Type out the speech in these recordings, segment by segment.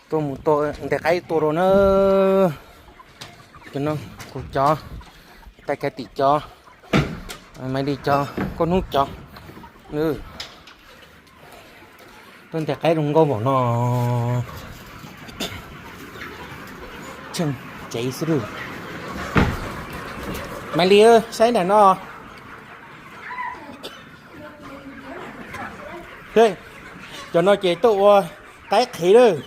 Tuaj mus tua ntes qaib tua rau na. Cov no kuv cov, Tais Khav Tim cov, Maiv Lis cov, Nkauj Hnub cov. Tuaj ntes qaib zoo nkauj npaum no. Tsheej tsev xwb lauj. Maiv Lis, saib nram no. Cov no ces tuaj ua qaib qhev lawm.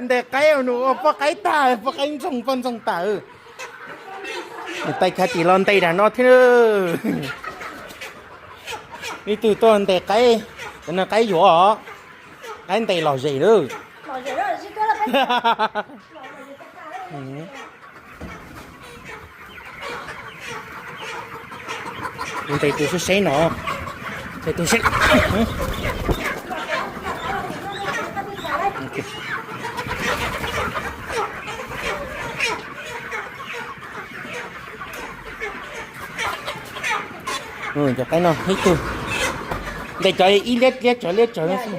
Ntes qaib nws ua poj qaib tag, poj qaib ntxoog poj ntxoog tawm. Niam tais Khav Tim los ntes nram no thiab. Ib tug tuaj ntes qaib, cov no qaib yuav os, qaib ntes lom zem lawm. Kuv ntes tus seb seb no, ntes tus seb. Cov qaib no ib tug ntes cov ib liab liab tsawv liab tsawv no xwb.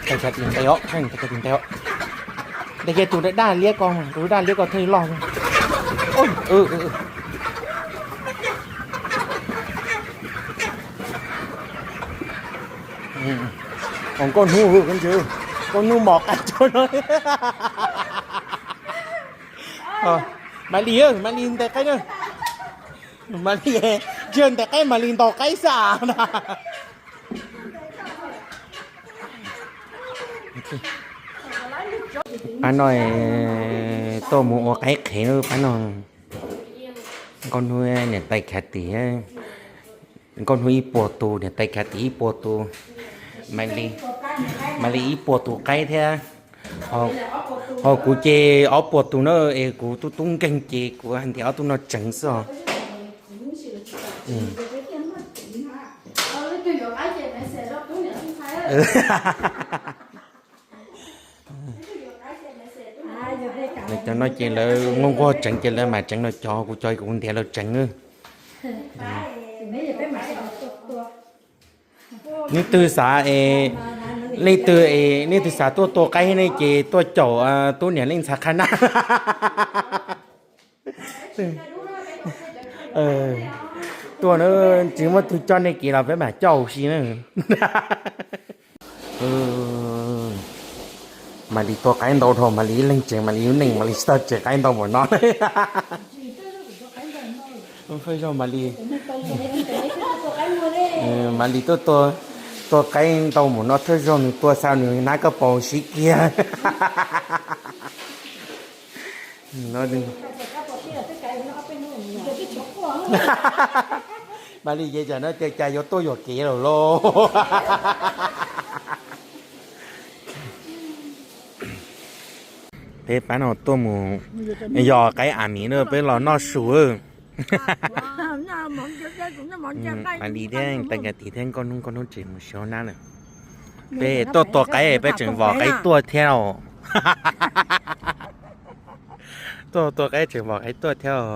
Tais Khav Tim ntes os, Tais Khav Tim ntes os. Ntes kiag tus daj liab ko, tus daj liab ko thiaj li loj. Nkauj Hnub, Nkauj Hnub mos qaib tso no. Maiv Lis, Maiv Lis ntes qaib na. Maiv Lis, tsis yog ntes qaib, Maiv Lis ntaus qaib xwb na. Pab no tuaj mus ua qaib qhev na pab no. Nkauj Hnub niam tais Khav Tim, Nkauj Hnub ib puas tus, niam tais Khav Tim ib puas tus, Maiv Lis ib puas tus qaib thiab. Ho kuv ces ob puas tus na, es kuv tub tub nkeeg ces kuv hais tias ob tug no tseev xwb os. Cov no ces lawv nquag nquag tseev ces lawv mam tseev no, cov kuv cov kuv ntiav lawv tseev. Nej twg xav es, nej twg es nej twg xav tuaj tua qaib ne ces tuaj caum tub niam Leej Ntxhais qhab nab. Tuaj na, tsis muaj twg coj nej kev los peb mam coj huv si na. Mam li tua qaib ntau dhau, mam li ib leeg tsev, mam li ib neeg, mam li tsis tau tsev qaib ntau npaum no. Mam li, mam li tuaj tua, tua qaib ntau npaum no thawj zaug nws tua xa nws hnab koj paus siv kiag. Mam li ces tsam no tias cas yuav tuaj yuam kev lawm lauj. Peb pab no tuaj mus yos qaib a miv na, peb los noj su. Mam li thiab tais Khav Tim thiab Nkauj Hnub, Nkauj Hnub tseem mus siv hauv nab lawm. Peb tuaj tua qaib peb tseem vom qaib tuaj thiab os. Tuaj tua qaib tseem vom qaib tuaj thiab os.